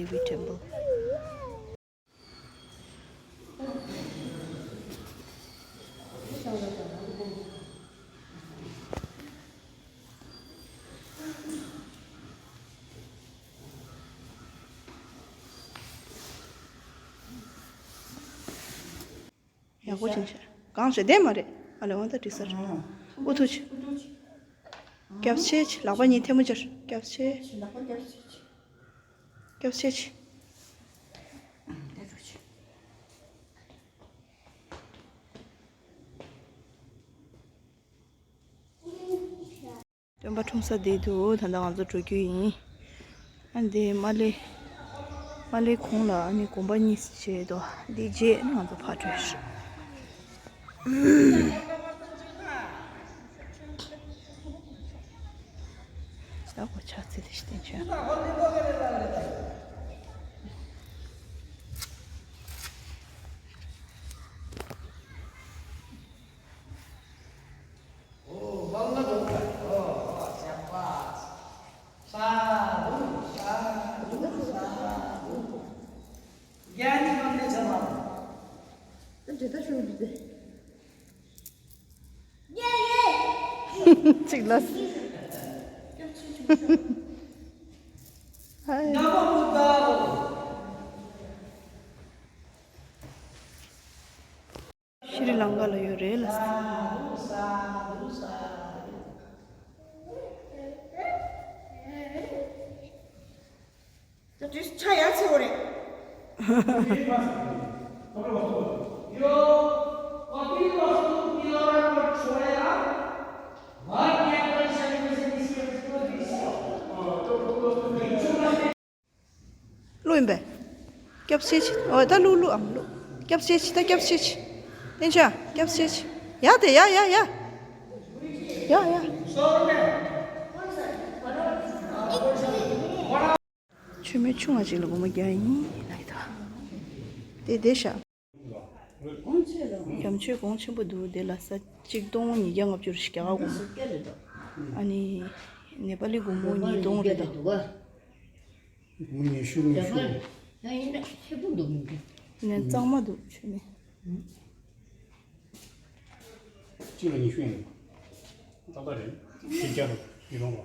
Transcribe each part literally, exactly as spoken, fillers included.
Temple། ཡག་པོ་བྱུང་ཤག་གང་བྱེད་བདེ་མ་རེད། ཨ་ལེ་འོང་ད་དྲི་སར། ཨུ་ཐུག་ཆེ། སྐྱབས་ཆེ་ཆེ། ལག་པ་གཉིས་ཐལ་མོ་སྦྱར། སྐྱབས་ཆེ་ཆེ། སྐྱབས་ཆེ་ཆེ། སྟོན་པ་འཁྲུངས་ས་འདི་འདུག་ད་ལྟ་ང་ཚོ་འགྲོ་རྒྱུ་ཡིན། ཨ་འདི་མ་ལེ། མ་ལེ་གོང་ལ་ཨ་ནི་དགོན་པ་གཉིས་བྱས་འདུག་འདི་རྗེས་ང་ཚོ་ཕར་འགྲོ་ཡ་རེད། ད་གོ་ཆ་ཚེ་དེ་ཤི་བསྟན་ཆོས། གཅིག་ལ། ཧའི། ཤྲི་ལང་ཀ་ལ་ཡོད་རེད་ལ། ད་དུས་ཆ་ཡ་ཚེ་བོ་རེད། ལོ་ཡིན་པས། སྐྱབས་སེ་ཆེ། ཨོ་ད་ལུ་ལུ་ཨམ་ལུ། སྐྱབས་སེ་ཆེ་ད་སྐྱབས་སེ་ཆེ། བསྟན་ཆོས་སྐྱབས་སེ་ཆེ། ཡ་དེ་ཡ་ཡ་ཡ། ཡ་ཡ། མཆོད་མེ་ཆུང་བ་ཅིག་ལ་སྒོར་མོ་བརྒྱ་ཡིན་ལ་ཡི་ད། དེ་དེ་ཤ། རྒྱ་མཆོད་གོང་ཆེན་པོ་འདུག་དེ་ལ་ས་གཅིག་སྟོང་ཉིས་བརྒྱ་ལྔ་བཅུ་རེ་ཞིག་རྒྱ་གར་སྒོར་མོ། ཨ་ནི་ནེ་པ་ལི་སྒོར་མོ་ཉིས་སྟོང་རེ་ད། སྒོར་མོ་ཉི་ཤུ་ཉི་ཤུ། ཡང་ཡིན་ན་ཆེ་པོ་འདུག་མི་འདུག་ནས་གཙང་མ་འདུག་མཆོད་མེ། གཅིག་ལ་ཉི་ཤུ་ཡིན། ཏག་ཏག་རེད། ཞིག་བརྒྱ་རུ་ཡི་རོང་བ།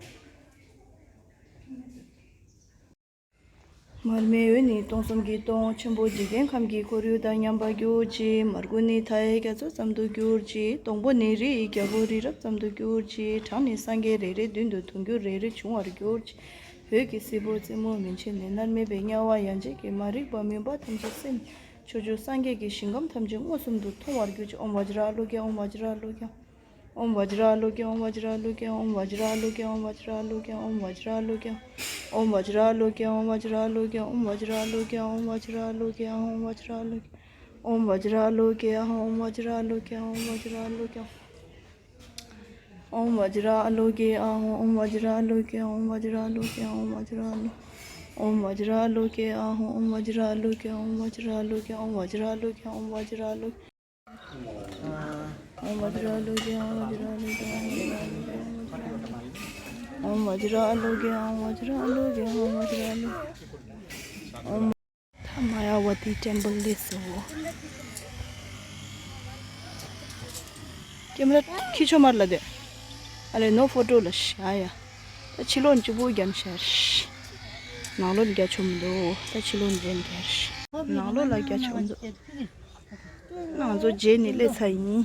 མར་མེའི་འོད་ནི་སྟོང་གསུམ་གྱི་སྟོང་། ཆེན་པོ་འཇིག་རྟེན་ཁམས་ཀྱི་ཁོར་ཡུག་དང་མཉམ་པར་གྱུར་ཅིག་མར་ཁུ་ནི་མཐའ་ཡས་རྒྱ་མཚོ་ཙམ་དུ་གྱུར་ཅིག་སྡོང་པོ་ནི་རི་ཡི་རྒྱལ་པོ་རི་རབ་ཙམ་དུ་གྱུར་ཅིག་གྲངས་ནི་སངས་རྒྱས་རེ་རེའི་མདུན་དུ་དུང་འགྱུར་རེ་རེ་འབྱུང་བར་གྱུར་ཅིག་འོད་ཀྱི་སིལ་བུར་རྩེ་མོ་མན་ཆད་ནས་མནར་མེད་པའི་དམྱལ་བ་ཡན་ཆད་ཀྱི་མ་རིག་པ་མུན་པ་ཐམས་ཅད་སེལ་ནས་ཕྱོགས་བཅུའི་སངས་རྒྱས་ཀྱི་ཞིང་ཁམས་ཐམས་ཅད་མངོན་སུམ་དུ་མཐོང་བར་གྱུར་ཅིག་ཨོཾ་བཛྲ་ཨ་ལོ་ཀྱ་ཨོཾ་བཛྲ་ཨ་ལོ་ཀྱ། ཨོཾ་བཛྲ་ཨ་ལོ་ཀྱ་ཨོཾ་བཛྲ་ཨ་ལོ་ཀྱ་ཨོཾ་བཛྲ་ཨ་ལོ་ཀྱ་ཨོཾ་བཛྲ་ཨ་ལོ་ཀྱ་ཨོཾ་བཛྲ་ཨ་ལོ་ཀྱ། ཨོཾ་བཛྲ་ཨ་ལོ་ཀྱ་ཨོཾ་བཛྲ་ཨ་ལོ་ཀྱ་ཨོཾ་བཛྲ་ཨ་ལོ་ཀྱ་ཨོཾ་བཛྲ་ཨ་ལོ། ཨོཾ་བཛྲ་ཨ་ལོ་ཀྱ་ཨོཾ་བཛྲ་ཨ་ལོ་ཀྱ་ཨོཾ་བཛྲ་ཨ་ལོ། ཨོཾ་བཛྲ་ཨ་ལོ་ཀྱ་ཨོཾ་བཛྲ་ཨ་ལོ་ཀྱ་ཨོཾ་བཛྲ་ཨ་ལོ་ཀྱ་ཨོཾ་བཛྲ་ཨ་ལོ་ཀྱ་ཨོཾ་བཛྲ་ཨ་ལོ་ཀྱ། ཨོཾ་བཛྲ་ཨ་ལོ་ཀྱ་ཨོཾ་བཛྲ་ཨ་ལོ་ཀྱ་ཨོཾ་བཛྲ་ཨ་ལོ་ཀྱ་ཨོཾ་བཛྲ་ཨ་ལོ། ཨོཾ་བཛྲ་ཨ་ལོ་ཀྱ་ཨོཾ་བཛྲ་ཨ་ལོ་ཀྱ་ཨོཾ་བཛྲ་ཨ་ལོ། ཨོཾ། ད་མ་ཡ་ཝ་ཏི་ཊེམ་པལ་སླེབས་སོང་། ཀེམ་ར་ཁྱི་ཆོ་མར་ལ་དེ། ཨ་ལེ་ནོ་ཕོ་ཊོ་ལ་ཤ་ཡ། ད་ཕྱི་ལོགས་ནས་གཅིག་པུ་རྒྱབ་ཤར། ནང་ལོགས་ལ་རྒྱ་ཆོ་མི་འདུག་ད་ཕྱི་ལོགས་ནས་རྒྱབ་ཤར། ནང་ལོགས་ལ་རྒྱ་ཆོ་མི་འདུག་ང་ཚོ་རྗེས་ནས་སླེབས་ཚར་ཡིན།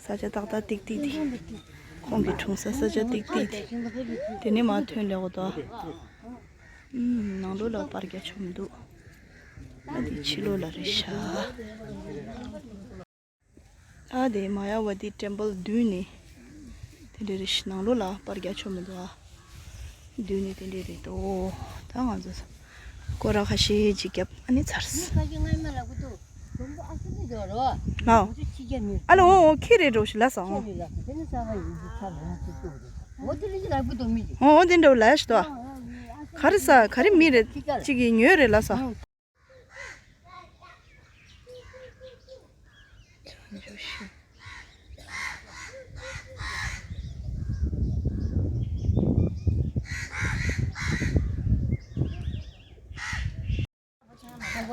ས་ཆ་ཏག་ཏག་ཏིག་ཏིག་དེ། ཁོང་གི་འཁྲུངས་ས་ས་ཆ་ཏིག་ཏིག་དེ། དེ་ནས་མར་ཐོན་ལེགས་འོ་ད། ཨུམ། ནང་ལོགས་ལ་པར་རྒྱ་ཆོ་མི་འདུག་ཨ་འདི་ཕྱི་ལོགས་ལ་རེད་ཤག་ཨ་དེ་མ་ཡ་ཝ་ཏི་ཊེམ་པལ་མདུན་ནས་དེ་འདྲ་རེད་ཤག་ནང་ལོགས་ལ་པར་རྒྱ་ཆོ་མི་འདུག་ཨ། མདུན་ནས་དེ་འདྲ་རེད་དོ། ད་ང་ཚོ་སྐོར་ར་ཁ་ཤས་ཅིག་བརྒྱབ་ཨ་ནི་ཚར་སོང་། ཨ་ལོ་ཨོ་ཨོ་ཁྱི་རེད་འགྲོ་ཤི་ལ་ས་ཨོ། ཨོ་དེ་འདྲ་ལ་ཤི་དོ། ག་རེ་ས་ག་རེ་མི་རེད་ཅིག་གི་ཉོས་རེད་ལ་ས།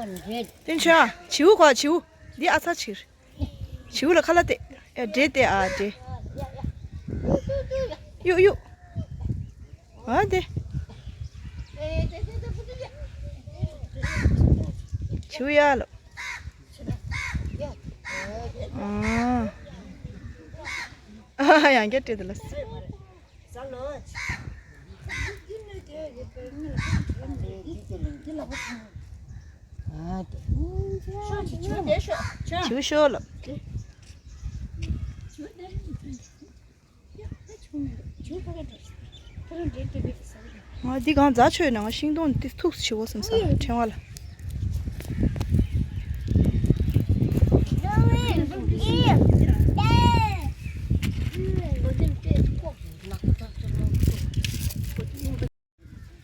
བསྟན་ཆོས་ཨ། བྱིའུ་གོ་བྱིའུ། འདི་ཨ་ཚ་ཕྱིར། བྱིའུ་ལ་ཁ་ལག་སྟེར། ཨེ་འདྲེ་སྟེར་ཨ་འདྲེ། གཡུག་གཡུག་ཨ་དེ། བྱིའུ་ཡ་ལོ། ཨ། ཡང་བསྐྱར་སྤྲད་དེ་ལ། བྱིའུ་ཤོག་ལ། ང་འདི་གང་རྫ་ཆོད་ནང་ཤིང་སྡོང་འདི་ཐུགས་སུ་ཆེ་བོ་སོང་ས་ཕྲེང་བ་ལ།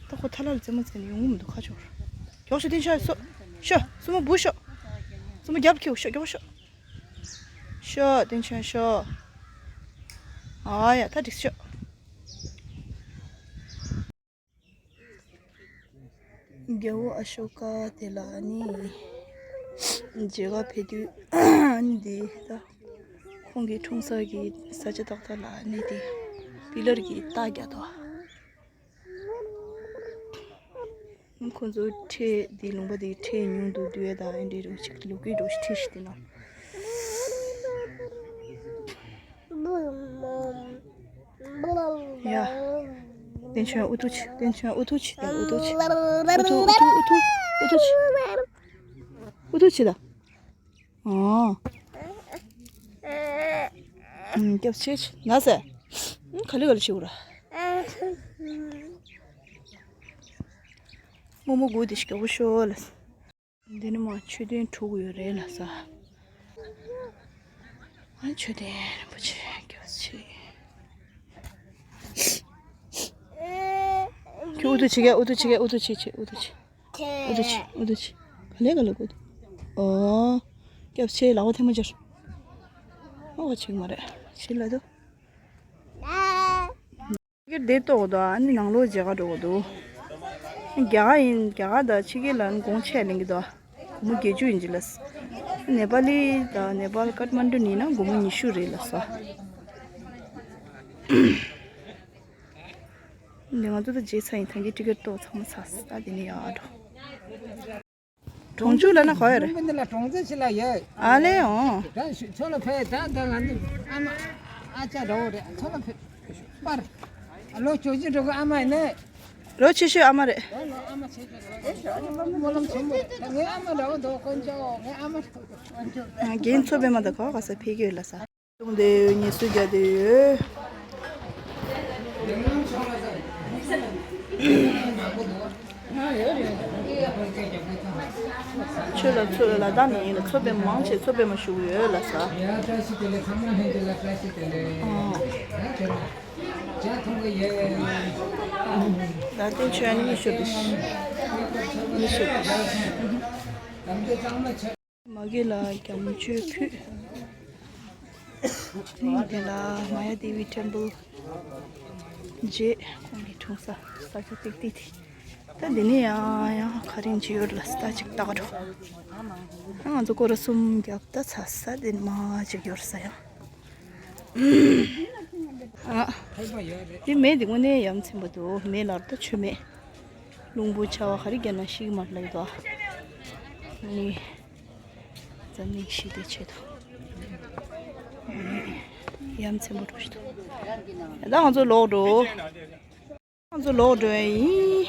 ད་ཁོ་ཐ་ལ་ལ་རྩེད་མོ་རྩེ་ནས་ཡོང་གི་མི་འདུག་ཁ་ཕྱོགས། མགྱོགས་ཤོག་བསྟན་ཆོས་སོ། ཤོག་སྲུ་མོ་འབུ་ཤོག་སྲུ་མོ་རྒྱབ་ཁྱེར་ཤོག་མགྱོགས་ཤོག་ཤོག་བསྟན་ཆོས་ཤོག་ཨ་ཡ་ད་འགྲིག་ཤོག་རྒྱལ་བོ་ཨ་ཤོ་ཀ་དེ་ལ་ནི་མཇལ་ག་ཕེབས་དུས་ཨ་ནི་འདི་ད་ཁོང་གི་འཁྲུངས་ས་གི་ས་ཆ་ཏག་ཏག་ལ་ནི་དེ་པི་ལར་གྱི་རྟ་རྒྱག་དོ། ཁོང་ཚོ་ཁྲལ་འདི་ལུང་པ་འདི་ཁྲལ་ཉུང་དུ་བསྡུ་ཡས་དང་ཨེ་འདྲའི་རུ་ཅིག་ལུག་གི་རུ་ཁྲལ་ཞིག་དེ་ན། ཡ། བསྟན་ཆོས་ཨུ་ཐུག་ཆི། བསྟན་ཆོས་ཨུ་ཐུག་ཆི། བསྟན་ཨུ་ཐུག་ཆི། ཨུ་ཐུག་ཨུ་ཐུག་ཨུ་ཐུག་ཨུ་ཐུག་ཨུ་ཐུག་ཆི། ཨུ་ཐུག་ཆི་ད། ཨོ། ཨུམ། སྐྱབས་ཆེ་ཆི། ན་ཟེ། ཨུམ། ག་ལེ་ག་ལེ་ཆི་འུ་ར། རྨོ་མོ་གུ་དེ་ཞིག་ག་བོ་ཤོ་ལ། འདི་ནི་མ་མཆོད་རྟེན་དྲུག་ཡོད་རེད་ལ་ས། ཨ་མཆོད་རྟེན་རིན་པོ་ཆེ་སྐྱབས་ཆེ། ཁྱོད་ཨུ་ཐུག་བྱེད་ཀྱི། ཨུ་ཐུག་བྱེད་ཀྱི། ཨུ་ཐུག་བྱེད་བྱེད། ཨུ་ཐུག་བྱེད། ཨུ་ཐུག་བྱེད། ཨུ་ཐུག་བྱེད། ག་ལེ་ག་ལེ་གོ། ཨོ། སྐྱབས་ཆེ། ལག་པ་ཐལ་མོ་སྦྱར། ཨོ་བྱེད་ཀྱི་མ་རེད། བྱེད་ལ་དུ། ཕྱི་རྒྱལ་བསྡད་ཏོག་དོ། ཨ་ནི་ནང་ལོགས་མཇལ་ཁ་འགྲོ་གི་འདུག་རྒྱ་གར་ཡིན། རྒྱ་གར་དང་ཕྱི་རྒྱལ་ལ་ནི་དགོངས་ཆེ་ལེན་གི་འདུག་སྒོར་མོ་བརྒྱད་ཅུ་ཡིན་གྱི་ལ། ནེ་པ་ལི་དང་ནེ་པཱལ་ཀཏ་མན་ཌུ་ནི་ཡིན་ན་སྒོར་མོ་ཉི་ཤུ་རེད་ལ་ས། འདི་ང་ཚོ་ད་རྗེས་ཚ་ཡིན། ཐང་གི་ཊི་ཀེ་ཊི་ཏོག་ཚང་མ་ཚ་ས། ད་འདི་ནས་ཡར་འགྲོ། གྲོང་ཆུ་ལ་ན་ག་ཡོད་རེད། ལུང་པ་འདི་ལ་གྲོང་ཚོ་ཞིག་ལ་ཡོད། ཨ་ལེ་ཨོ། ད་ཤུ་ཚོ་ལ་ཕེབས། ད་ད་ང་ཚོ་ཨ་མ་ཨ་ཅག་འདྲ་བོ་རེད། ཚོ་ལ་ཕེབས་པར། ཨ་ལོ་ཆོས་སྐྱིད་འགྲོ་གི་ཨ་མ་ཡིན་ནས། ལོ་ཆེ་ཤོས་ཨ་མ་རེད། ད་ལོ་ཨ་མ་ཆེ་ཤོས་རེད། སྨོན་ལམ་ཆེན་པོ་རེད། ད་ངའི་ཨ་མ་འདྲ་བོ་འདུག་དཀོན་མཆོག་ངའི་ཨ་མ་འདྲ་བོ་འདུག་རྒན་ཚོ་པད་མ་དང་ག་བ་ག་ས་ཕེབས་ཀྱི་ཡོད་ལ་ས། གཏོང་དེ་ཡོད། ངལ་གསོ་རྒྱག་དེ་ཡོད། ཆོས་ལ་ཚོ་ལ་དྭགས་ནས་ཡིན་ལ་ཚོ་པད་མ་མང་ཆེ་ཚོ་པད་མ་ཞུ་གི་ཡོད་ལ་ས། ད་ལྟའི་ཆོས་ཉི་ཤུ་དེ་ཉི་ཤུ་དེ། མ་གི་ལ་རྒྱ་མོ་ཆོས་ཕུད། དེ་ནས་དེ་ལ་མ་ཡ་དེ་བི་ཊེམ་པལ་མཇལ། ཁོང་གི་འཁྲུངས་ས་ས་ཆ་ཏིག་ཏིག་དེ། ད་འདི་ནས་ཡང་ཡང་ག་རེ་ཅིག་ཡོད་ལ་ས་ཅིག་ལྟ་ག་འགྲོ། ད་ང་ཚོ་སྐོར་ར་གསུམ་བརྒྱབ་ད་ཚར་ས་དེ་ནས་མ་ཅིག་ཡོད་ས་ཡང་། ཨ། འདི་མེ་འདི་དངོས་གནས་ཡ་མཚན་པོ་འདུག་མེ་ལར་ད་ཆོས་མེད། རླུང་བུ་ཆར་བ་ག་རེ་བརྒྱབ་ན་ཤི་གི་མ་རེད་ལབ་ཀྱི་འདུག་ཨ་ནི། འཛམ་གླིང་ཞི་བདེ་ཆེད་དུ། ཡ་མཚན་པོ་འགྲོ་ཞིག་འདུག་ད་ང་ཚོ་ལོག་འགྲོ། ང་ཚོ་ལོག་འགྲོ་ཡ་ཡིན།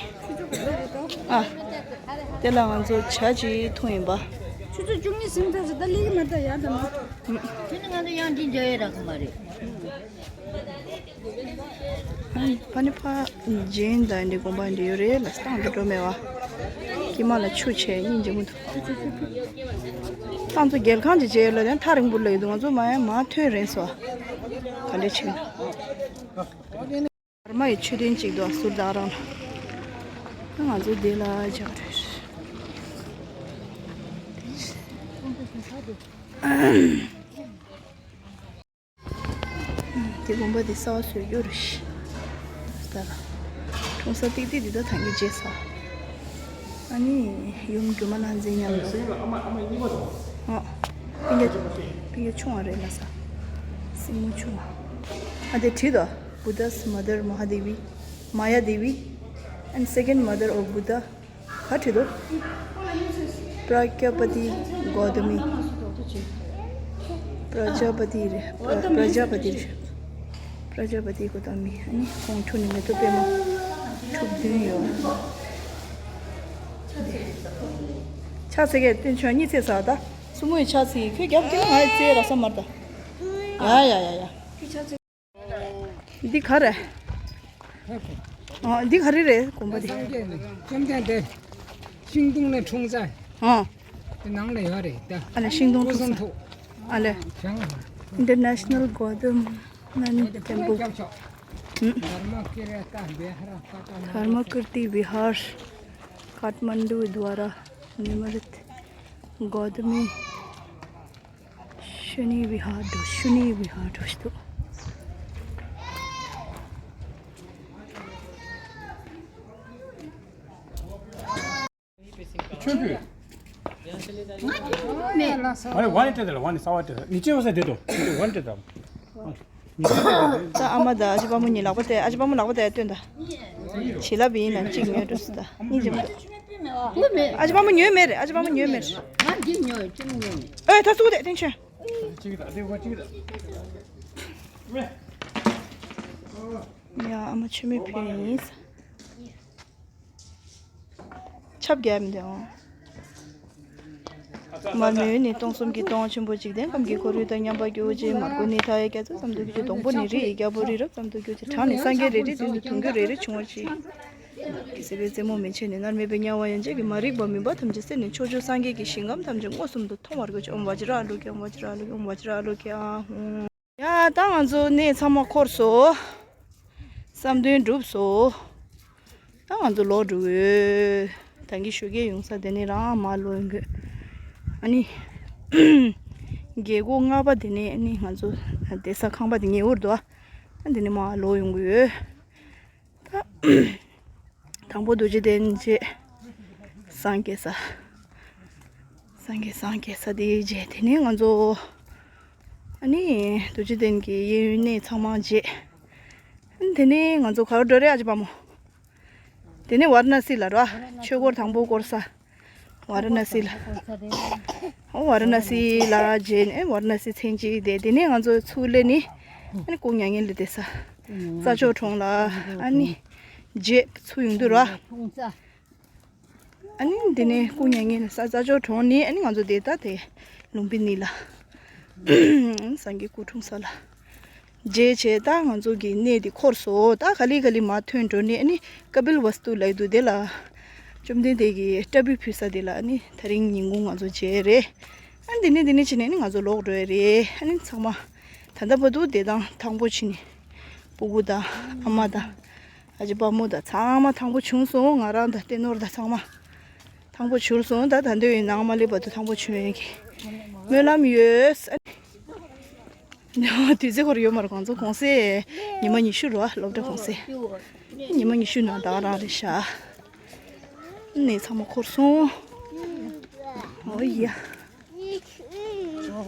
ཨ། དེ་ལ་ང་ཚོ་ཇ་ཅིག་འཐུང་ཡིན་པ། ཆུ་ཚོད་བཅུ་གཉིས་ཟིན་ཚར་ཟིན། ད་སླེབས་ཀྱི་མ་རེད་ད། ཡར་ད་ན། དེ་ནི་ང་ཚོ་ཡང་འདི་འཇོག་ཡས་རག་གི་མ་རེད། ཨ་ནི་ཕ་ནི་ཕ་རྗེས་ད་འདི་དགོན་པ་འདི་ཡོད་རེད་ལ། སྟངས་འདི་འགྲོ་མེད་བ། ཀྱེ་མ་ལ་ཆུ་ཆེ་སྙིང་རྗེ་མོ་འདུག་ད་ང་ཚོ་རྒྱལ་ཁང་གི་རྗེས་ལ་ཡང་ཐག་རིང་པོ་ལ་ཡོད་འདུག་ང་ཚོ་མ་ཡང་མ་ཐོན་རན་སོང་། ག་འདྲ་ཆེ། ཀརྨ་ཡི་མཆོད་རྟེན་གཅིག་འདུག་ཟུར་དག་རང་ལ། ང་ཚོ་འདི་ལ་འཇགས་རེད། དེ་དགོན་པ་འདི་གསར་པ་བཟོས་རྒྱུ་རེད། ད་ལ་འཁྲུངས་ས་ཏིག་ཏིག་འདི་ད་ཐང་གི་རྗེས་ས། ཨ་ནི་ཡུམ་སྒྱུ་མ་ལྷ་མཛེས་མཉམ་དུ། སེང་གེ་ལ་ཨ་མ་ཨ་མ་གཉིས་པ་དང་། ཨ། སྤུན་ཀྱག་སྤུན་ཀྱག་ཆུང་བ་རེད་ལ་ས། སྲིང་མོ་ཆུང་བ། ཨ་དེ་བྲིས་དོ། Buddha's mother Mahadevi, Maya Devi, and second mother of Buddha. ག་བྲིས་དོ། Prajapati Gautami. Prajapati རེད། Prajapati རེད། Prajapati Gautami. ཨ་ནི་ཁོང་ཁྲུ་ནི་མེ་ཏོག་པད་མ་ཁྲུ་བདུན་ཡོད། ཕྱག་འཚལ་གྱི་སྟོན་ཆོག་གཉིས་ཚེ་ས་ད། སྲུ་མོ་ཡི་ཕྱག་འཚལ་གྱི་ཁོས་རྒྱབ་ཀྱི་ང་ཡི་རྩེ་ར་ས་མར་ད། ཡ་ཡ་ཡ་ཡ། འདི་ག་རེ། ཨ་འདི་ག་རེ་རེད་དགོན་པ་འདི། སངས་རྒྱས་ནས་བཅོམ་ལྡན་འདས་ཤིང་སྡོང་ལ་འཁྲུངས་ས། ཨ། དེ་ནང་ལ་ཡོད་རེད་ད། ཨ་ལ་ཤིང་སྡོང་སྐུ་གསུང་འཁྲུངས་ས། ཐུགས། ཨ་ལ། བྱང་ང་། International Gautamic Temple. རྒྱབ་ཕྱོགས། ཨུམ། Dharmakirti Vihar, Dharmakirti Vihar, Kathmandu Dwara Nirmit Gautami Shuni Vihar འགྲོ། Shuni Vihar འགྲོ་ཞིག་འདུག་ཆོས་པོས། མེད། ཨ་རེ་ཝ་ནི་སྤྲད་དེ་ལ་ཝ་ནི་གསར་བ་སྤྲད་ད་ནི་ཅི་ཡོད་ས་དེ་དོ་ཝ་ནི་སྤྲད་ད། ད་ཨ་མ་དང་ཨ་ཅེ་པ་མོ་གཉིས་ལག་པ་དེ་ཨ་ཅེ་པ་མོ་ལག་པ་དེ་སྟོན་ད། བྱིན་རླབས་ཡིན་ན་གཅིག་ཉོས་འགྲོ་སི་ད་སྙིང་རྗེ་མོ། ཨ་ཅེ་པ་མོ་ཉོས་མེད་རེད། ཨ་ཅེ་པ་མོ་ཉོས་མེད་རེད། ང་འདི་ཉོས་ཅི་མོ་ཉོས་མེད། ཨོ་ད་སུ་དེ་ཐེན་ཆོན། གཅིག་ད་དེ་ཝ་གཅིག་ད། ཡ་ཨ་མ་མཆོད་མེ་ཕུལ་ཡིན། ཆབ་རྒྱབ་མི་འདུག་མར་མེ་ནི་སྟོང་གསུམ་གྱི་སྟོང་ཆེན་པོ་འཇིག་རྟེན་ཁམས་ཀྱི་འཁོར་ལོ་དང་མཉམ་པར་གྱུར་ཅིག་མར་ཁུ་ནི་མཐའ་ཡས་རྒྱ་མཚོ་ཙམ་དུ་གྱུར་ཅིག་སྡོང་པོ་ནི་རི་ཡི་རྒྱལ་པོ་རི་རབ་ཙམ་དུ་གྱུར་ཅིག་བྲག་ནི་སངས་རྒྱས་རི་རི་བདུན་དུ་དུང་སྐྱོད་རེ་རེ་བྱུང་བར་བྱས། གེ་སར་པའི་རྩེ་མོ་མན་ཆད་ནས་མནར་མེད་པའི་དམྱལ་བ་ཡན་ཆད་ཀྱི་མ་རིག་པ་མུན་པ་ཐམས་ཅད་སེལ་ནས་ཕྱོགས་བཅུའི་སངས་རྒྱས་ཀྱི་ཞིང་ཁམས་ཐམས་ཅད་མངོན་སུམ་དུ་མཐོང་བར་གྱུར་ཅིག་ཨོཾ་བཛྲ་ཨ་ལོ་ཀེ་ཨོཾ་བཛྲ་ཨ་ལོ་ཀེ་ཨོཾ་བཛྲ་ཨ་ལོ་ཀེ་ཨ་ཧོ། ཡ་ད་ང་ཚོ་གནས་ཚང་མ་འཁོར་སོང་། བསམ་དོན་འགྲུབ་སོང་། ད་ང་ཚོ་ལོག་འགྲོ་གི་ཡོད། ད་གིན་ཞོགས་ཀས་ཡོང་ས་དེ་ནས་རང་མར་ལོག་ཡོང་གི་ཡོད། ཨ་ནི། རྒྱལ་སྒོ་ལྔ་པ་དེ་ནས་ཨ་ནི་ང་ཚོ་བསྡད་ས་ཁང་པ་དེ་ཉེ་བོར་འདུག་ཨ་དེ་ནས་མར་ལོག་ཡོང་གི་ཡོད། ད། དང་པོ་རྡོ་རྗེ་གདན་བྱས། སངས་རྒྱས་ས། སངས་རྒྱས་སངས་རྒྱས་ས་དེ་བྱས་དེ་ནས་ང་ཚོ། ཨ་ནི་རྡོ་རྗེ་གདན་གྱི་གཡས་གཡོན་གནས་ཚང་མ་བྱས། ཨ་ནི་དེ་ནས་ང་ཚོ་ག་རེ་འགྲོ་རེད་ཨ་ཅེ་པ་མོ། དེ་ནས་ཝཱ་ར་ཎ་སི་ལ་འགྲོ་ཨ། ཆོས་འཁོར་དང་པོ་བསྐོར་ས། ཝཱ་ར་ཎ་སི་ལ། ཝཱ་ར་ཎ་སི་ལ་བྱས་ནས་ཝཱ་ར་ཎ་སི་མཚན་གཅིག་བསྡད། དེ་ནས་ང་ཚོ་ཚུར་སླེབས་ནས་ཨ་ནི་སྐུ་མྱ་ངན་ལ་བསྡད་ས། རྩྭ་མཆོག་གྲོང་ལ་ཨ་ནི་རྗེས་ཚུར་ཡོང་དུས་ར། ཨ་ནི་འདི་ནས་སྐུ་མྱ་ངན་ལ་ས་རྩྭ་མཆོག་གྲོང་ནས་ཨ་ནི་ང་ཚོ་བསྡད་ད་དེ་ལུམ་བི་ནི་ལ། སངས་རྒྱས་སྐུ་འཁྲུངས་ས་ལ། རྗེས་བྱས་ད་ང་ཚོ་གི་གནས་འདི་འཁོར་སོང་། ད་ག་ལེ་ག་ལེ་མར་ཐོན་འགྲོ་ནས་ཨ་ནི་ཀ་པིལ་ཝསྟུ་ལབ་འདུག་དེ་ལ། བཅོམ་ལྡན་འདས་ཀྱི་སྐྲ་སྤུས་ཕུལ་ས་དེ་ལ་ཨ་ནི་ད་རིང་ཉིན་གུང་ང་ཚོ་མཇལ་རེད། ཨ་འདི་ནས་འདི་ནས་ཕྱིན་ནས་ཨ་ནི་ང་ཚོ་ལོག་འགྲོ་ཡ་རེད། ཨ་ནི་ཚང་མ་ད་ལྟ་བར་དུ་བསྡད་སྟངས་ཐང་པོ་ཕྱིན་ནས་སྤུ་གུ་དང་ཨ་མ་དང་ཨ་ཅེ་པ་མོ་དང་ཚང་མ་ཐང་པོ་བྱུང་སོང་། ང་རང་དང་བསྟན་ནོར་དང་ཚང་མ་ཐང་པོ་བྱུང་སོང་། ད་ད་འདོད་ཡིན་ནང་མ་སླེབས་བར་དུ་ཐང་པོ་བྱུང་ཡོད་ཀྱི་སྨོན་ལམ་ཡོད། དུས་ཚོད་ཁོར་ཡོད་མ་རེད། ང་ཚོ་གུང་སེང་ཉི་མ་ཉི་ཤུ་རེད་བ། སློབ་གྲྭ་གུང་སེང་ཉི་མ་ཉི་ཤུ་ནང་ད་ག་རང་རེད་ཤག་གནས་ཚང་མ་འཁོར་སོང་། ཨོ་ཡ།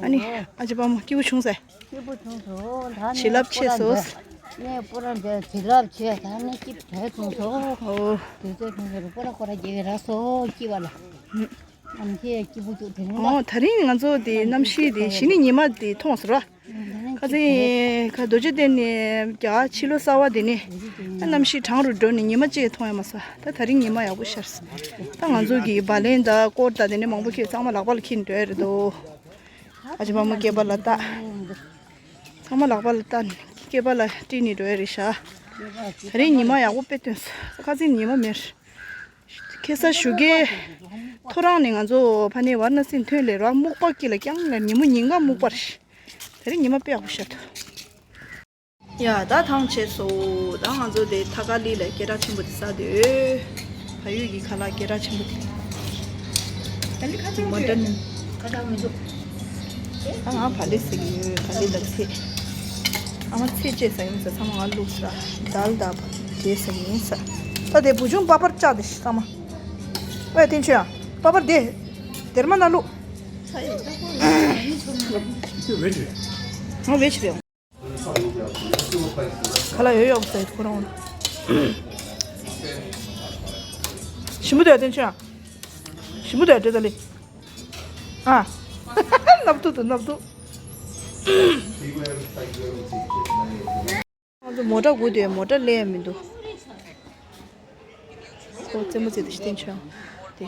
ཨ་ནི་ཨ་ཅེ་པ་མོ་སྐྱིད་པོ་བྱུང་ཟེར། སྐྱིད་པོ་བྱུང་སོང་། ད་ནི་བྱིན་རླབས་ཆེ་སོང་། ངས་སྤོ་ར་འདྲ་བྱིན་རླབས་ཆེ། ད་ནི་སྐྱིད་དེ་བྱུང་སོང་། ཨོ། དུས་ཚོད་ཐུང་ཚོད་རུ་སྤོ་ར་སྐོར་ར་རྒྱལ་བའི་ར་སོ་སྐྱིད་པ་ལ། ཨ་ནི་ཁྱེད་སྐྱིད་པོ་བྱུང་དེ་རིང་ལ། ཨོ་ད་རིང་ང་ཚོ་དེ་གནམ་གཤིས་དེ་གཞི་ནས་ཉི་མ་དེ་མཐོང་སོང་ར། ཁ་སང་ཁ་རྡོ་རྗེ་གདན་ནས་རྒྱ་གར་ཕྱི་ལོ་གསར་བ་དེ་ནས་གནམ་གཤིས་གྲང་རུ་འགྲོ་ནས་ཉི་མ་གཅིག་མཐོང་ཡ་མ་སོང་། ད་ད་རིང་ཉི་མ་ཡག་པོ་ཤར་སོང་། ད་ང་ཚོ་གི་བ་ལན་དང་སྐོར་དང་དེ་ནས་མང་པོ་ཁྱེད་ཚང་མ་ལག་པ་ལ་འཁྱེར་འགྲོ་ཡ་རེད་དོ། ཨ་ཅེ་པ་མོ་སྐེད་པ་ལ་བཏགས། ཚང་མ་ལག་པ་ལ་བཏགས་ནས་སྐེད་པ་ལ་དཀྲིས་ནས་འགྲོ་ཡ་རེད་ཤག་ད་རིང་ཉི་མ་ཡག་པོ་དཔེ་སྟོན་སོང་། ཁ་སང་ཉི་མ་མེད། ཁ་སང་ཞོགས་ཀས་ཐོ་རངས་ནས་ང་ཚོ་ཕ་ནས་ཝཱ་ར་ཎ་སི་ཐོན་ལས་ར་སྨུག་པ་དཀྱིལ་ལ་རྐྱང་ལ་ཉིན་མོ་ཉིན་གང་སྨུག་པ་རེད། དེ་རིང་ཉི་མ་དཔེ་ཡག་པོ་ཤར་འདུག་ཡ་ད་ཐང་ཆད་སོང་། ད་ང་ཚོ་དེ་ཐ་ཀ་ལི་ལ་སྐད་གྲགས་ཆེན་པོ་དེ་ཟ་འདོད། ཕ་ཡུལ་གྱི་ཁ་ལག་སྐད་གྲགས་ཆེན་པོ་དེ། ད་ལི་ཁ་ཆེན་པོ་མ་ཊན། ཁ་ཆེན་མི་འདུག་ད་ང་བག་ལེབ་ཟ་གི་ཡོད། བག་ལེབ་དང་ཚལ། ཨ་མ་ཚལ་བཅད་ཟ་གི་ཡིན་ས། ཚང་མ་ང་བླུགས་ས། དཱལ་དང་བག་ལེབ་བཅད་ཟ་གི་ཡིན་ས། ད་དེ་བུ་ཆུང་པ་པར་བཅག་དེ་ཤི་ཚང་མ། ཨེ་བསྟན་ཆོས་ཡང་པ་པར་དེ་དེར་མ་ན་ལུ། ང་བེ་ཆི་རེད། ག་ལ་ཡོད་ཡོད་ཟེར་ཁོ་རང་། ཞིམ་པོ་དེ་བསྟན་ཆོས་ཡང་། ཞིམ་པོ་དེ་འདྲ་ད་ལེ། ཨ། སྣབས་ཐུག་ཏུ་སྣབས་ཐུག་ང་ཚོ་མོ་ཊ་སྒུག་དུས་མོ་ཊ་སླེབས་མི་འདུག་ཁོ་རྩེད་མོ་རྩེ་དུས་ཤི་བསྟན་ཆོག་དེ།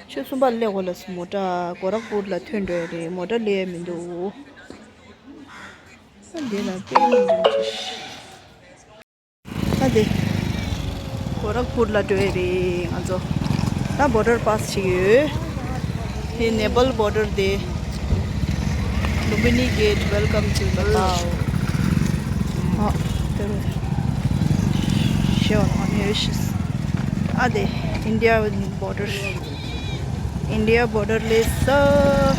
ཆུ་གསུམ་པ་སླེབས་གོ་ལ་སུ་མོ་ཊ་གོ་རག་པུར་ལ་ཐོན་འགྲོ་ཡ་རེད། མོ་ཊ་སླེབས་མི་འདུག་ཨ་འདི་ལ་དཔེ་མི་འདུག་ད་དེ། གོ་རག་པུར་ལ་འགྲོ་ཡི་རེད་ང་ཚོ། ད་བོ་ཌར་པཱ་སི་བྱེད་ཀྱི་ཡོད། དེ་ནེ་པཱལ་བོ་ཌར་དེ། Lumbini Gate, welcome to Nepal. ཨ། དེ་རུ་ཤེས་པ་ནང་ནས་ཡོད་ཤིས། ཨ་དེ། ཨིན་ཌི་ཡ་བོ་ཌར། ཨིན་ཌི་ཡ་བོ་ཌར་སླེབས་སོང་།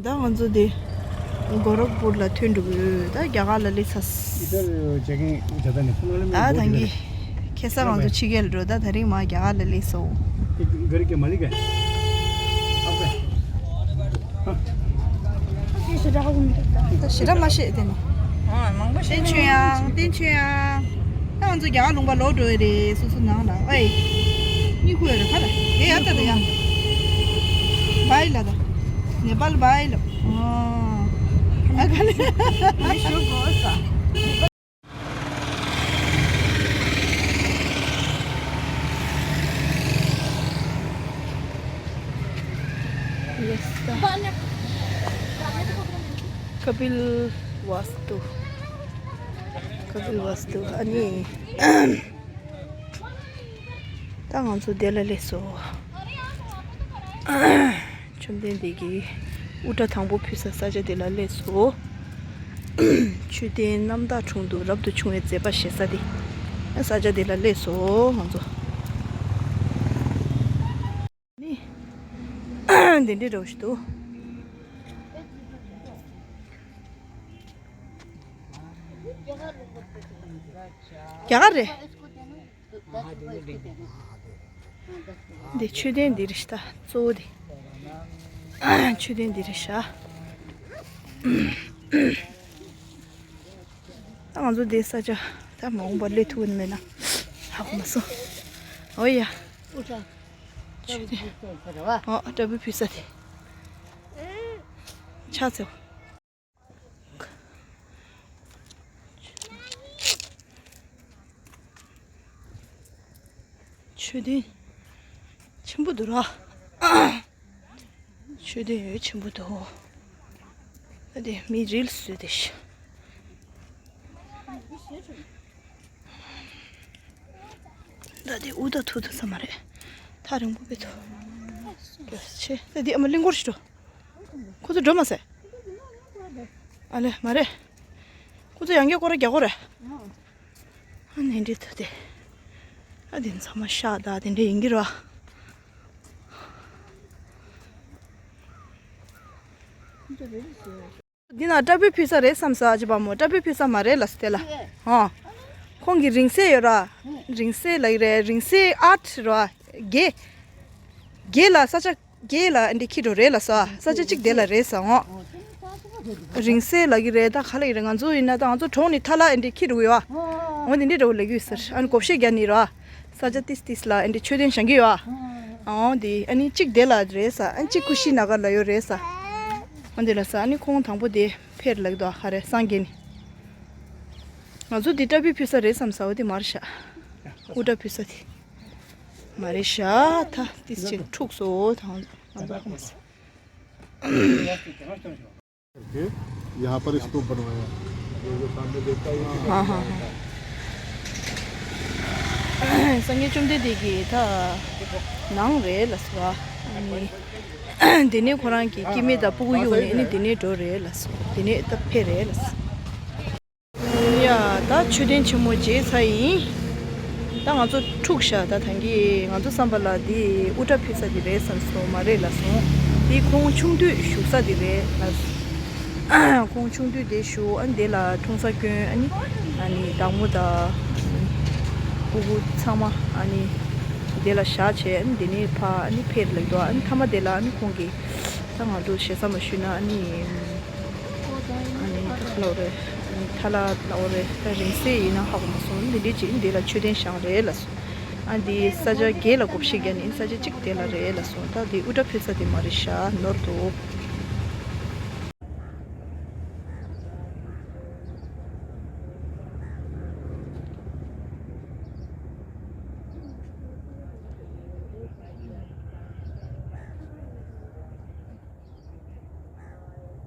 ད་ང་ཚོ་དེ་གོ་རག་པུར་ལ་ཐོན་འགྲོ་གི་ཡོད། ད་རྒྱ་གར་ལ་སླེབས་ཚར། इधर चेकिंग ज्यादा नहीं। ད་ད་གིན་ཁ་སང་ང་ཚོ་ཕྱི་རྒྱལ་འགྲོ། ད་ད་རིང་མར་རྒྱ་གར་ལ་སླེབས་སོང་། ये घर के मालिक है। आप है? ད་ཞེ་དྲག་མ་ཤེས་དེ་ནི། བསྟན་ཆོས་ཡང་། བསྟན་ཆོས་ཡང་། ད་ང་ཚོ་རྒྱ་གར་ལུང་པ་ལོག་འགྲོ་ཡི་རེད། སོ་སོ་ནང་ལ། ཨེ། གཉིད་ཁུག་ཡོད་རེད་ཁ་ལ། དེ་ཡ་ད་ད་ཡ། བའི་ལ་ད། ནེ་པཱལ་བའི་ལ། ཨ་ག་ལེ། མི་ཞུ་གོ་ས། ཡེ་སི། ཀ་པིལ་ཝཱ་སྟུ། ཀ་པིལ་ཝཱ་སྟུ། ཨ་ནི། ད་ང་ཚོ་དེ་ལ་སླེབས་སོང་། བཅོམ་ལྡན་འདས་ཀྱིས་དབུ་སྐྲ་དང་པོ་ཕུལ་ས་ས་ཆ་དེ་ལ་སླེབས་སོང་། མཆོད་རྟེན་རྣམ་དག་དྲུང་དུ་རབ་ཏུ་བྱུང་བའི་མཛད་པ་ཞེ་ས་དེ། ས་ཆ་དེ་ལ་སླེབས་སོང་ང་ཚོ། ནི། དེ་འདྲའི་འདྲ་བོ་ཞིག་འདུག་རྒྱ་གར་རེད། འདི་མཆོད་རྟེན་འདི་རེད་ཤག་གཙོ་བོ་འདི། མཆོད་རྟེན་འདི་རེད་ཤག་ད་ང་ཚོ་འདི་ས་ཆ་ད་མ་འོངས་པར་སླེབས་ཐུབ་ནི་མེད་ན་ཧ་གོ་མ་སོང་། ཨོ་ཡ། མཆོད་རྟེན། ཨོ་སྐྲ་སྦུལ་ཕུལ་ས་དེ། ཕྱག་འཚལ། མཆོད་རྟེན་ཆེན་པོ་འདུག་ར། མཆོད་རྟེན་ཡོད་ཆེན་པོ་འདུག་ད་དེ་མི་རིལ་བཟོས་ཏེ་ཤི། ད་དེ་དབུ་ད་ཐུག་ཐུབ་ས་མ་རེད། ཐག་རིང་པོ་པས་ཐུག་ཆེ། ད་དེ་ཨ་མ་གླིང་སྐོར་ཞིག་འགྲོ། ཁོ་ཚོ་འགྲོ་མ་ཟེར། ཨ་ལེ་མ་རེད། ཁོ་ཚོ་ཡང་བསྐྱར་སྐོར་ར་རྒྱག་དགོས་རེད། ཨ་ནི་འདྲི་ཐུབ་དེ། ཨ་དེ་ཚང་མ་ཤག་ད་དེ་འདྲ་ཡིན་གྱི་རེད། འདི་ན་སྐྲ་སྦུལ་ཕུལ་ས་རེད་བསམ་ས་ཨ་ཅེ་པ་མོ། སྐྲ་སྦུལ་ཕུལ་ས་མ་རེད་ལ་སྟེ་ལ། ཧོ། ཁོང་གི་རིང་བསྲེལ་ཡོད་ར། རིང་བསྲེལ་ལ་ཡི་རེད། རིང་བསྲེལ་ཨར་ཊི་ར། དགེ། དགེ་ལ་ས་ཆ། དགེ་ལ་འདི་ཁྱི་འགྲོ་རེད་ལ་ས། ས་ཆ་གཅིག་དེ་ལ་རེད་ས་འོ། རིང་བསྲེལ་ལ་གི་རེད། ད་ག་ལ་ཡི་རེད། ང་ཚོ་ཡིན་ན་ད་ང་ཚོ་གྲོང་ནི་ཐ་ལ་འདི་ཁྱི་འགྲོ་ཡོད་ཨ། འོ་འདི་འདྲི་འགྲོ་ལ་གི་ཟེར། ཨ་ནི་གོ་ཤེས་རྒྱ་ནི་ར། ས་ཆ་ཏིས་ཏིས་ལ་ཨ་འདི་མཆོད་རྟེན་བཞེངས་ཀྱི་ཡོད་ཨ། འོ་འདི་ཨ་ནི་གཅིག་དེ་ལ་རེད་ས། ཨ་གཅིག་ཀུ་ཤི་ན་གར་ལ་ཡོད་རེད་ས། འོ་འདི་ལ་ས། ཨ་ནི་ཁོང་དང་པོ་དེ་ཕེར་ལ་གི་དོ་ཧ་རེད་སངས་རྒྱས་ནི། ང་ཚོ་འདི་སྐྲ་སྦུལ་ཕུལ་ས་རེད་བསམ་ས། འོ་འདི་མར་ཤ། དབུ་སྐྲ་ཕུལ་ས་དེ། མ་རེད་ཤ། ད་ཏིས་ཅིག་འཁྲུགས་སོ་དང་ང་ཚོ་ཧ་མ་སོང་། करके यहाँ पर स्तूप बनवाया। हाँ, हाँ, हाँ। སངས་རྒྱས་བཅོམ་ལྡན་འདས་ཀྱི་ད་ནང་རེད་ལ་སོ། ཨ་ནི་དེ་ནས་ཁོ་རང་གི་སྐྱེ་དམན་དང་སྤུ་གུ་གཡུགས་ནས་ཨ་ནི་དེ་ནས་འགྲོ་རེད་ལ་སོ། དེ་ནས་ད་ཕེབས་རེད་ལ་སོ། ཡ། ད་མཆོད་རྟེན་ཆེན་མོ་མཇལ་ཚར་ཡིན། ད་ང་ཚོ་འཁྲུགས་ཤག་ད་ཐང་གི་ང་ཚོ་བསམ་པ་ལ་འདི་དབུ་སྐྲ་ཕུལ་ས་འདི་རེད་བསམ་སོང་། མ་རེད་ལ་སོང་། འདི་ཁོང་ཆུང་དུས་བཞུགས་ས་འདི་རེད་ལ། ཁོང་ཆུང་དུས་དེ་བཞུགས། ཨ་ནི་དེ་ལ་འཁྲུངས་ས་སྐྱོན། ཨ་ནི་ཨ་ནི་བདག་མོ་དང་། ཕྲུ་གུ་ཚང་མ་ཨ་ནི་དེ་ལ་བཞག་བྱས། ཨ་ནི་དེ་ནས་ཕ་ཨ་ནི་ཕེབས་ལེགས་འདུག་ཨ་ནི་མཐའ་མ་དེ་ལ་ཨ་ནི་ཁོང་གིས་ད་ང་ཚོ་ཞེ་ས་མ་ཞུས་ན་ཨ་ནི་ཨ་ནི་ད་ག་ལབ་རེད། ཨ་ནི་ཐ་ལ་ལབ་རེད། ད་རིང་བསྲེལ་ཡིན་ན་ཧ་གོ་མ་སོང་། འདི་འདྲས་ཅིག་འདི་ལ་མཆོད་རྟེན་བཞེངས་རེད་ལབ་སོང་། ཨ་འདི་ས་ཆ་བརྒྱད་ལ་སྒོ་ཕྱེ་རྒྱག་ནི་ས་ཆ་གཅིག་དེ་ལ་རེད་ལབ་སོང་། ད་འདི་ཨུ་ཏྲ་ཕེབས་ས་དེ་མ་རེད་ཤག་ནོར་འདུག་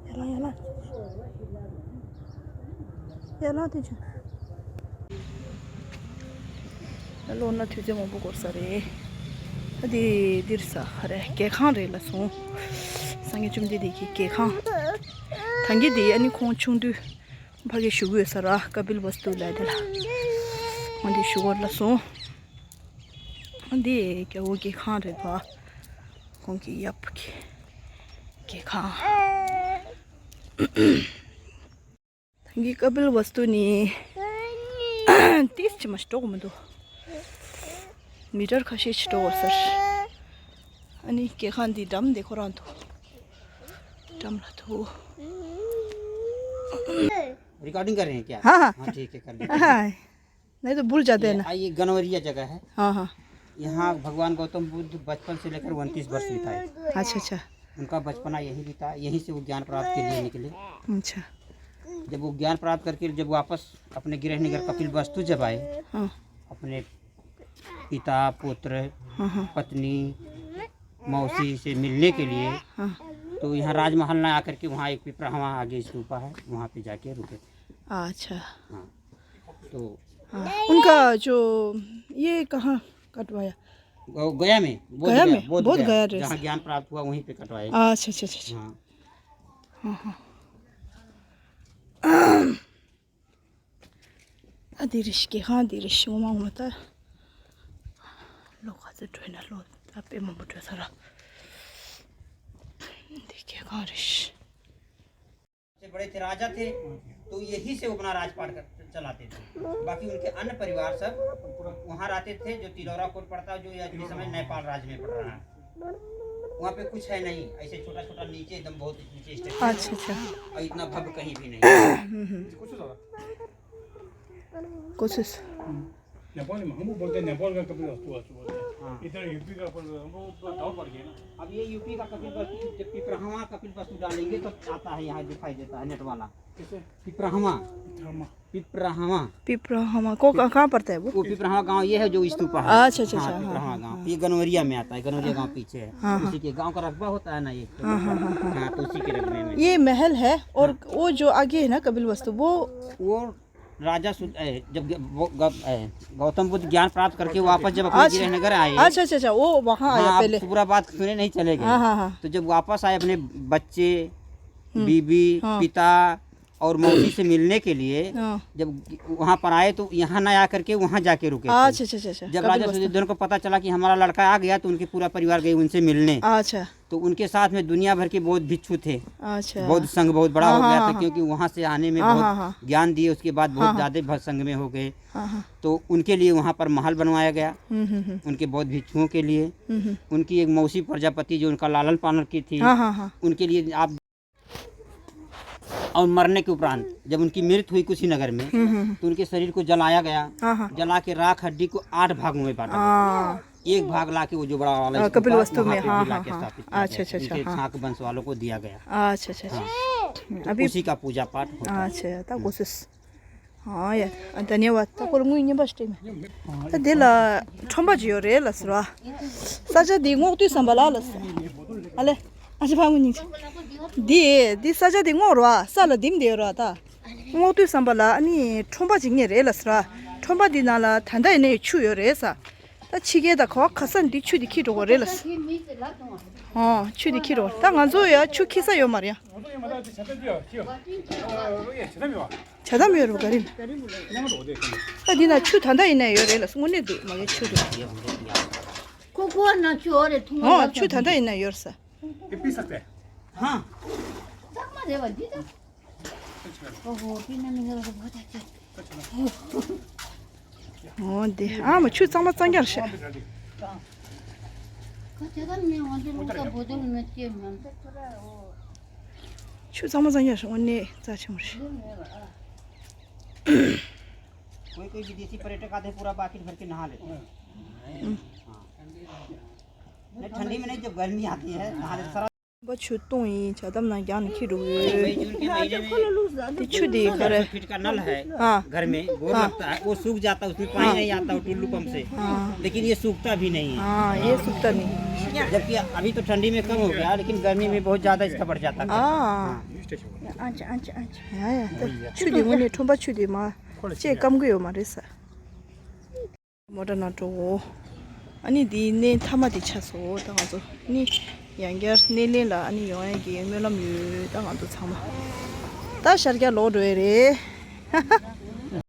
ཡ་ལ་ཡ་ལ། ཡ་ལ་དེ་ཆུ། ད་ལོ་ན་དུས་ཚོད་མང་པོ་འགོར་ས་རེད། ད་དེ་འདིར་ས་ཧ་རེ་རྒྱལ་ཁང་རེད་ལབ་སོང་། སངས་རྒྱས་བཅོམ་ལྡན་འདས་ཀྱི་རྒྱལ་ཁང་། ད་གིན་དེ་ཨ་ནི་ཁོང་ཆུང་དུས་ཕ་གི་བཞུགས་ཡོད་ས་ར་ཀ་པིལ་ཝ་སྟུ་ལ་དེ་ལ་ཁོང་དེ་བཞུགས་ཡོད་ལབ་སོང་། འདི་རྒྱལ་པོ་གི་ཁང་རེད་པ། ཁོང་གི་ཡབ་ཀྱི་གི་ཁང་། ད་གིན་ཀ་པིལ་ཝ་སྟུ་ནི་ཏིས་ཅི་མ་ཞིག་འགྲོ་གི་མི་འདུག་མི་ཊར་ཁ་ཤས་ཅིག་འགྲོ་བ་ཟེར། ཨ་ནི་གི་ཁང་འདི་འགྲམ་འདི་ཁོ་རང་འདུག་འགྲམ་ལ་འདུག रिकॉर्डिंग कर रहे हैं क्या? हाँ, हाँ। हाँ, ठीक है, कर लीजिए। हाँ। नहीं तो भूल जाते हैं ये, ना। ये गनवरिया जगह है। हाँ, हाँ। यहाँ भगवान गौतम बुद्ध बचपन से लेकर उनतीस वर्ष बिताए। अच्छा, अच्छा। उनका बचपना यहीं बीता, यहीं से वो ज्ञान प्राप्त के लिए निकले। अच्छा। जब वो ज्ञान प्राप्त करके जब वापस अपने गृह नगर कपिल वस्तु जब आए, हाँ। अपने पिता, पुत्र, हाँ, हाँ। पत्नी, मौसी से मिलने के लिए, हाँ। तो यहाँ राजमहल ना आकर के वहाँ एक पिपराहवा आगे स्तूपा है, वहाँ पे जाके रुके। अच्छा। हाँ। तो हाँ। उनका जो ये कहाँ कटवाया? वो गया में, बोध गया गया, में? बोध बोध गया, गया रे। जहाँ ज्ञान प्राप्त हुआ वहीं पे कटवाए। अच्छा, अच्छा, अच्छा, अच्छा। हाँ। हाँ, हाँ। ཨ་དེ་རེད་ཤག་གི་ཧ་དེ་རེད་ཤག་ངོ་མ་ངོ་མ་ད། ལོ་ག་ཚོད་འགྲོ་ཡིན་ན་ལོ་ད་དཔེ་མང་པོ་འགྲོ་ས་ར། འདི་གི་ཧ་རེད་ཤག बड़े थे, राजा थे, तो यही से वो अपना राजपाट कर, चलाते थे। बाकी उनके अन्य परिवार सब वहाँ रहते थे, जो तिलौरा कोट पड़ता है, जो या इस समय नेपाल राज्य में पड़ रहा है। वहाँ पे कुछ है नहीं, ऐसे छोटा छोटा नीचे एकदम बहुत नीचे स्टेप है। अच्छा, अच्छा। और इतना भव्य कहीं भी नहीं है। हम्म, हम्म। कुछ कुछ नेपाल में हम बोलते हैं, नेपाल का कपिल वस्तु, वस्तु बोलते हैं। हाँ। इधर यूपी का अपन, हम लोग तो गाँव पड़ गए ना। अब ये यूपी का कपिल वस्तु, जब पिपराहवा कपिल वस्तु डालेंगे तो आता है, यहाँ दिखाई देता है नेट वाला। कैसे? पिपराहवा। पिपराहवा। पिपराहवा। पिपराहवा को कहाँ, कहाँ पड़ता है वो? वो पिपराहवा गांव ये है जो स्तूपा है। अच्छा, अच्छा, हाँ, अच्छा, हाँ, पिपराहवा हाँ, गांव। हाँ। ये गनवरिया में आता है, गनवरिया गांव पीछे है। हाँ, हाँ। उसी के गांव का रकबा होता है ना ये। हाँ, हाँ, हाँ, हाँ, हाँ। हाँ, तो उसी के रकबे में। ये महल है और हाँ। वो जो आगे है ना कपिल वस्तु, वो वो राजा सु-, ए, जब ग-, वो ग-, ए, गौतम बुद्ध ज्ञान प्राप्त करके वापस जब अपने अच्छा। गृह नगर आए, अच्छा, अच्छा, अच्छा, वो वहाँ आया हाँ, आप पहले। पूरा बात सुने नहीं चले गए। हाँ, हाँ, हाँ। तो जब वापस आए अपने बच्चे, हम्म। बीबी, हाँ। पिता और मौसी से मिलने के लिए, हाँ। जब वहाँ पर आए तो यहाँ ना आकर के वहाँ जाके रुके थे। अच्छा, अच्छा, अच्छा, अच्छा। जब कपिल राजा वस्तु। सुधोधन को पता चला कि हमारा लड़का आ गया तो उनके पूरा परिवार गए उनसे मिलने। अच्छा। तो उनके साथ में दुनिया भर के बौद्ध भिक्षु थे। अच्छा। बौद्ध संघ बहुत बड़ा हाँ, हो गया हाँ, था, हाँ। क्योंकि वहाँ से आने में हाँ, बहुत हाँ, हाँ। ज्ञान दिए, उसके बाद बहुत हाँ, हाँ। ज्यादा भक्त संघ में हो गए। हाँ, हाँ। तो उनके लिए वहाँ पर महल बनवाया गया, हम्म, हम्म, हम्म। उनके बौद्ध भिक्षुओं के लिए। हम्म, हम्म। उनकी एक मौसी प्रजापति जो उनका लालन पालन की थी, हाँ, हाँ, हाँ। उनके लिए आप और मरने के उपरांत जब उनकी मृत्यु हुई कुशीनगर में, हम्म, हम्म, हम्म। तो उनके शरीर को जलाया गया। हाँ, हाँ। जला के राख हड्डी को आठ भागों में बांटा गया। हाँ। एक भाग लाके वो जो बड़ा वाला अ, स्तूप कपिल है, वस्तु वहाँ में, पे हाँ, भी हाँ, लाके हाँ। स्थापित किया अच्छा, गया। अच्छा, अच्छा, उनके हाँ। छाक वंश वालों को दिया गया। अच्छा, अच्छा, अच्छा। हाँ। हम्म, तो अभी उसी का पूजा पाठ होता है। अच्छा, ད་ཨོ་སི། ཨ་ཡ། ཨ་ད་ནེ་བ་ད་ཁོ་ལ་དངུལ་རྙིང་པ་ཞིག་སྤྲད་མེད། ད་དེ་ལ་ཁྲོམ་པ་ཅིག་ཡོད་རེད་ལབ་ཟེར་བ། ས་ཆ་འདི་རྔོག་དུས་ཟམ་པ་ལ་ལབ་ཟེར། ཨ་ལེ། ཨ་ཅེ་ཕ་དངུལ་རྙིང་ཅིག་འདི་འདི་ས་ཆ་འདི་རྔོག་རེད་བ། ས་ལ་ལྡིམ་བསྡད་ཡོད་རེད་བ་ད། རྔོག་དུས་ཟམ་པ་ལ་ཨ་ནི་ཁྲོམ་པ་ཅིག་རྙེད་རེད་ལབ་ཟེར་བ། ཁྲོམ་པ་འདི་ནང་ལ་ད་ལྟ་ཡིན་ནའི་ཆུ་ཡོད་རེད་ས། ད་ཕྱི་རྒྱལ་དང་ག་བ་ག་ས་ནས་འདི་ཆུ་འདི་འཁྱེར་འགྲོ་གི་རེད་ལབ་ཟེར། ཨོ་ཆུ་འདི་འཁྱེར་འགྲོ། ད་ང་ཚོ་ཡ་ཆུ་འཁྱེར་ས་ཡོད་མ་རེད་ཡ། ཇ་དམ་ཡོད་རེད་ག་རེ། ད་འདི་ན་ཆུ་ད་ལྟ་ཡིན་ན་ཡོད་རེད་ལ་དངོས་གནས་འདུག་མ་གི་ཆུ་འདུག་ཁོ་ཁོ་ན་ཆུ་ཨོ་རེད་ཐུང་ཨོ་ཆུ་ད་ལྟ་ཡིན་ན་ཡོད་ས། ये पी सकते हैं? हाँ। ཙག་མ་རེད་བ་འདི་ད། ཨོ་ཧོ་པི་ན་མི་ང་རོ་བོ་ད་ཅི། འོ་འདི་ཨ་མ་ཆུ་གཙང་མ་གཙང་རྐྱང་རེད་ཤག་ཆུ་གཙང་མ་གཙང་རྐྱང་རེད་ཤག་དངོས་གནས་རྩ་ཆེན་པོ་རེད། कोई कोई विदेशी पर्यटक आते हैं, पूरा बाकी भर के नहा लेते हैं। हाँ। नहीं, ठंडी में नहीं, जब गर्मी आती है, नहा लेते हैं। ཁོམ་པ་ཆུ་བཏུང་ཡིན། ཇ་དམ་ནང་རྒྱག་ནས་འཁྱེར་འགྲོ་གི་ཡོད། དེ་ཆུ་དེ་ག་རེ། फीट का नल है, हाँ। घर में बोर हाँ। लगता है, वो सूख जाता है, उसमें पानी हाँ। नहीं आता, वो टुल्लू पंप से। हाँ। लेकिन ये सूखता भी नहीं है। हाँ, ये सूखता नहीं। जबकि अभी तो ठंडी में कम हो गया, लेकिन गर्मी में बहुत ज्यादा इसका बढ़ जाता है। हाँ। ཨ་ཅག་ཨ་ཅག་ཨ་ཅག་ཡ་ཡ། ད་ཆུ་དེ་དངོས་གནས་ཁྲོན་པ་ཆུ་དེ་མ་བཅད་སྐམ་གི་ཡོད་མ་རེད་ས། མོ་ཊ་ནང་འགྲོ། ཨ་ནི་འདིའི་གནས་མཐའ་མ་དེ་ཆགས་སོང་། ད་ང་ཚོ་ནི་ཡང་བསྐྱར་སྣེ་ལེན་ལ་ཨ་ནི་ཡོང་ཡ་གི་སྨོན་ལམ་ཡོད། ད་ང་ཚོ་ཚང་མ་ད་ཤར་རྒྱག་ལོག་འགྲོ་ཡ་རེད།